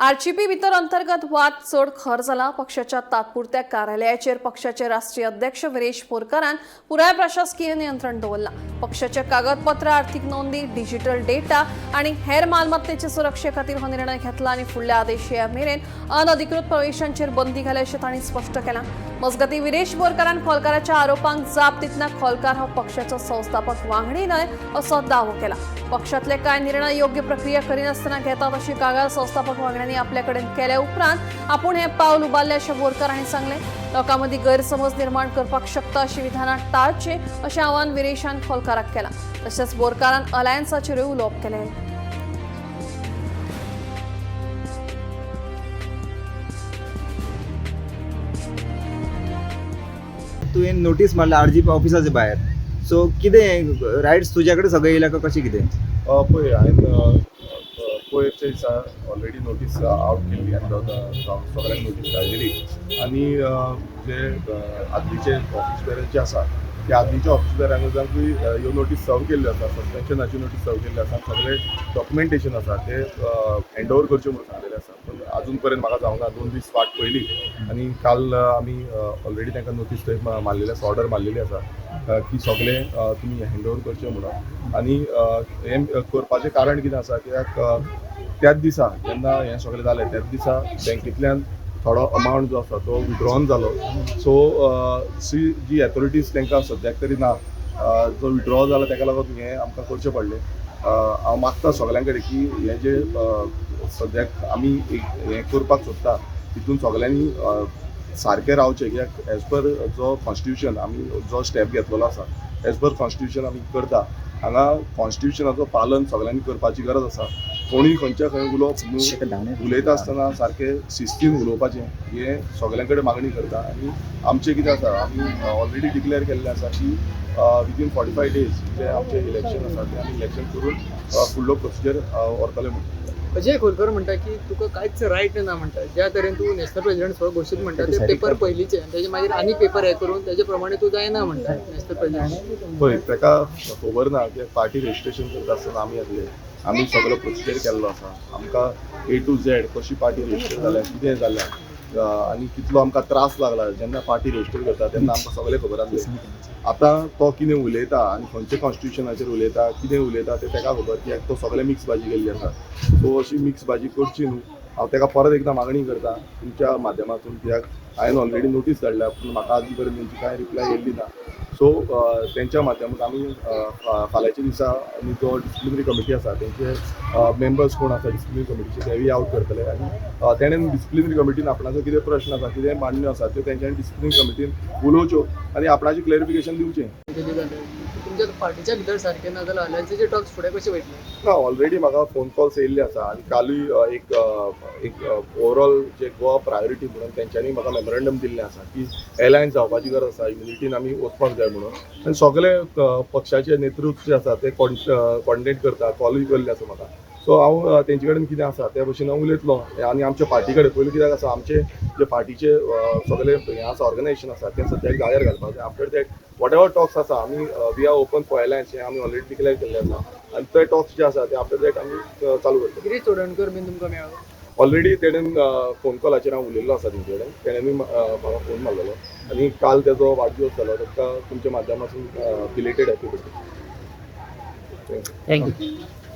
RGP भितर अंतर्गत वाद चड खर जाला. पक्षाच्या तात्पुरत्या कार्यालयाचेर पक्षाचे राष्ट्रीय अध्यक्ष विरेश बोरकारान पुराय प्रशासकीय नियंत्रण दवरलां. पक्षाचे कागदपत्र, आर्थिक नोंदी, डिजिटल डेटा आनी हेर मालमत्तेचे सुरक्षे खातीर हो निर्णय घेतला आनी फुडल्या आदेश येया मेरेन अनधिकृत प्रवेशांचेर बंदी घाल्या अशें तांणी स्पश्ट केलां. मजगतीं, विरेश बोरकारान खोलकाराच्या आरोपांक जाप दितना खोलकार हो पक्षाचो संस्थापक वांगडी न्हय असो दावो केला. पक्षातले कांय निर्णय योग्य प्रक्रिया करिनासतना घेतात अशी कागाळ संस्थापक वांगड्यांनी आपल्या कडेन केल्या उपरांत आपूण हें पावल उबारलें अशें बोरकार हांणी सांगलें. लोकां मदीं गैरसमज निर्माण करपाक शकता अशी विधानां टाळचें अशें आवाहन विरेशान खोलकाराक केलां. तशेंच बोरकारान अलायन्साचेरूय उलोवप केलें. तुवें नोटीस मारल्या आरजीपी ऑफिसाच्या भायर, सो कितें रायट्स तुज्या कडेन सगळें येयला काय कशें कितें? पळय, हांवें पयरच्या दिसा ऑलरेडी नोटीस आवट केल्ली आनी सगळ्यांक नोटीस धाडलेली आनी जे आदलीचे ऑफिस बेरर जे आसा त्या आदलीच्या ऑफिस बेरांकूय ह्यो नोटीस सर्व केल्ल्यो आसा, सस्पेन्शनाची नोटीस सर्व केल्ली आसा. सगळे डॉक्युमेंटेशन आसा ते हँड ओवर करचे म्हणून सांगलेले आसा, पूण अजून पर्यंत म्हाका जावंक ना. 2 दीस वाट पळयली आनी काल आमी ऑलरेडी तांकां नोटीस थंय मारलेली आसा, ऑर्डर मारलेली आसा की सगळे तुमी हँड ओवर करचे म्हणून. आनी हें करपाचें कारण कितें आसा, कित्याक त्याच दिसा जेन्ना हें सगळें जालें त्याच दिसा बँकेंतल्यान थोडो अमावंट जो आसा तो विड्रॉन जालो. सो सी जी अथॉरिटीज तांकां सद्याक तरी ना. जो विड्रॉ जाला ताका लागून हें आमकां करचें पडलें. हांव मागता सगळ्यां कडेन की हें जें सद्याक आमी एक हें करपाक सोदता तितून सगळ्यांनी सारकें रावचें, कित्याक एज पर जो कॉन्स्टिट्युशन आमी जो स्टेप घेतलेलो आसा, एज पर कॉन्स्टिट्युशन आमी करता. हांगा कॉन्स्टिट्युशनाचो पालन सगळ्यांनी करपाची गरज आसा. कोणूय खंयच्या खंय उलोवप न्हू, उलयता आसतना सारकें शिस्तीन उलोवपाचें हें सगळ्यां कडेन मागणी करता. आनी आमचें कितें आसा, आमी ऑलरेडी डिक्लेअर केल्लें आसा की विदीन 45 डेज जे आमचें इलेक्शन आसा तें आमी इलेक्शन करून फुडलो प्रोसिजर व्हरतले म्हणून. अजय खोलकर म्हणटा की तुका कांयच रायट ना म्हणटा. ज्या तरेन तूं नॅशनल प्रेसिडेंट स्वतः घोशीत म्हणटा, ते पेपर पयलींचे आनी तेजे मागीर आनी पेपर हे करून तेजे प्रमाणे तूं जायना म्हणटा नॅशनल प्रेसिडेंट. पळय, ताका खबर ना की पार्टी रजिस्ट्रेशन करता आसतना आमी येतले, आमी सगळो प्रोसिजर केल्लो आसा. आमकां ए टू झेड कशी पार्टी रजिस्टर जाल्या, कितें जाल्या आनी कितलो आमकां त्रास लागला जेन्ना पार्टी रजिस्टर करता तेन्ना आमकां सगळें खबर आसलें. आतां तो कितें उलयता आनी खंयच्या कॉन्स्टिट्युशनाचेर उलयता, कितें उलयता तें ताका खबर, कित्याक तो सगळें मिक्स भाजी केल्ली आसा. सो अशी मिक्स भाजी करची न्हू. हांव ताका परत एकदां मागणी करता तुमच्या माध्यमातून, कित्याक हांवें ऑलरेडी नोटीस धाडल्या पूण म्हाका आजून पर्यंत तेंची कांय रिप्लाय येयल्ली ना. सो तेंच्या माध्यमांत आमी फाल्यांच्या दिसा आमी जो डिसिप्लिनरी कमिटी आसा तेंचे मेंबर्स कोण आसा डिसिप्लिनरी कमिटीचे तेवूय आवट करतले आनी तेणेन डिसिप्लिनरी कमिटीन आपणाचो कितें प्रश्न आसा, कितें मांडण्यो आसा त्यो तेंच्यांनी डिसिप्लिनरी कमिटीन उलोवच्यो आनी आपणाचें क्लॅरिफिकेशन दिवचें. कितें जालें, तुमच्या पार्टीच्या भितर सारकें ना जाल्यार अलायन्सीचे टॉक्स फुडें कशे वयतले? ना, ऑलरेडी म्हाका फोन कॉल्स येयल्ले आसा आनी कालूय एक एक ओवरऑल जे गोवा प्रायोरिटी म्हणून तेंच्यांनी म्हाका मेमोरंडम दिल्लें आसा की एलायन्स जावपाची गरज आसा, युनिटीन आमी वचपाक जाय म्हणून. आनी सगळे पक्षाचे नेतृत्व जे आसा ते कॉन्टेक्ट करता, कॉलूय केल्ले आसा म्हाका. सो हांव तेंचे कडेन कितें आसा त्या भशेन हांव उलयतलो. आनी आमच्या पार्टी कडेन पयलीं कित्याक आसा, आमचे जे पार्टीचे सगळे हें आसा, ऑर्गनायझेशन आसा, तें सद्याक जाग्यार घालपाक जाय. After that whatever talks आसा, आमी we are open for alliance हें आमी ऑलरेडी डिक्लेअर केल्लें आसा आनी ते टॉक्स जे आसा ते आफ्टर that आमी चालू करतले. गिरीश चोडणकर बीन तुमकां मेळ्ळो? ऑलरेडी तेणेन फोन कॉलाचेर हांव उलयल्लो आसा तेंचे कडेन. तेणेनूय म्हाका फोन मारलेलो आनी काल तेजो वाडदिवस जालो, ताका तुमच्या माध्यमातून belated happy birthday. Thank you. Thank you.